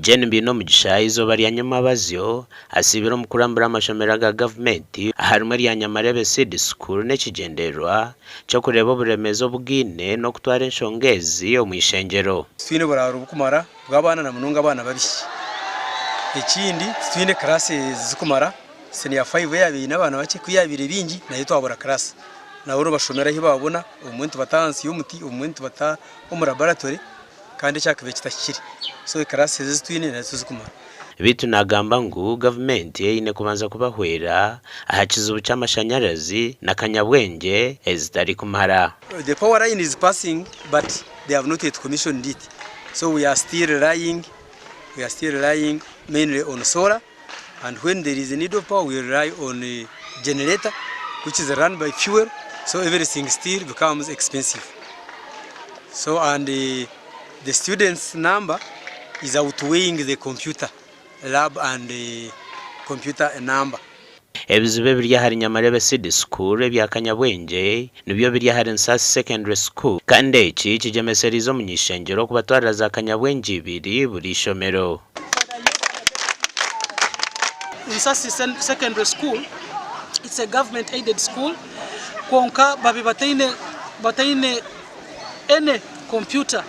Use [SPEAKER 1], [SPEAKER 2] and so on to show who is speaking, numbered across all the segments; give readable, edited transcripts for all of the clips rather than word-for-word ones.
[SPEAKER 1] Jane Bainomugisha eizooba rya nyomwabazyo asiibire omu kurambura amashomero aga gavumenti aharimu erya Nyamarebe Seed School n'ekigyendererwa ky'okureeba oburemeezi obu gaine n'okutwara enshonga ezi omu ishengyero.
[SPEAKER 2] Titwine buraaro burikumara bw'abaana na munonga abaana b'abaishiki. Ekindi titwine classes zirikumara, senior five eyabaire eine abaana bakye ku yabaire baingi nayo twabura class. Nabo nibashomera ahu baabona, obumwe nitubata ahansi y'omuti, obumwe nitubata omu laboratory kandi ekyakubaire kitahikire. So classes ezi twine nazo tizirikumara.
[SPEAKER 1] Beitu naagamba ngu gavumenti eine kubanza kubahwera aha kizibu ky'amashanyarazi na kanyabwengye ezitarikumara.
[SPEAKER 2] The power line is passing but they have not yet commissioned it so we are still relying we are still relying mainly on solar and when there is a need of power we rely on generator which is run by fuel so everything still becomes expensive so and the students number is outweighing the computer lab and computer number.
[SPEAKER 1] Ebizibu ebiri ahari Nyamarebe Seed School ebya Kanyabwengye nibyo biri ahari Nsasi Secondary School kandi eki kigyemesereize omuny'ishengyero kubatwarira za Kanyabwengye ibiri buri ishomero.
[SPEAKER 3] Nsasi Secondary School it's a government aided school kwonka babe bataine bataine any computer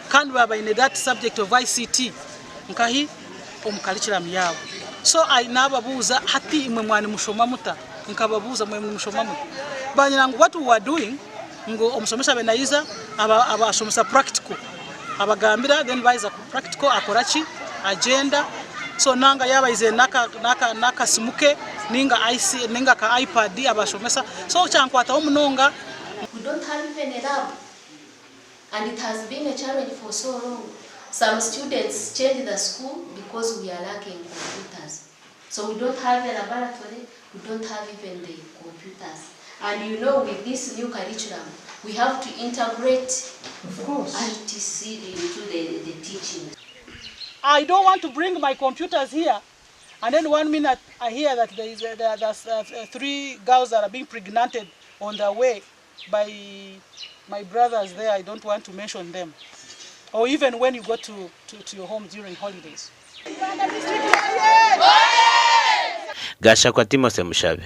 [SPEAKER 3] kandi baba baine that subject of ICT nkahi omu curriculum yaabo so nababuuza hati imwe mwaba nimushoma muta nkababuuza mwe nimushoma muta bangira ngu what we are doing ngu omushomesa abe naija abashomesa practical abagambira then baaheza practical akora ki agyenda so nanga yaaba aizire n'akasimu ke ninga ka ipad abashomesa so kyankwataho munonga.
[SPEAKER 4] We don't have even a lab and it has been a challenge for so long. Some students change the school because we are lacking computers. So we don't have a laboratory, we don't have even the computers. And you know with this new curriculum, we have to integrate
[SPEAKER 3] Of course.
[SPEAKER 4] ITC into the, the teaching.
[SPEAKER 3] I don't want to bring my computers here and then one minute I hear that there is a, there, there's three girls that are being pregnanted on their way by my brothers there. I don't want to mention them. Or even when you go to, to, to your home during holidays.
[SPEAKER 1] Gashakwa Timothy Mushabe.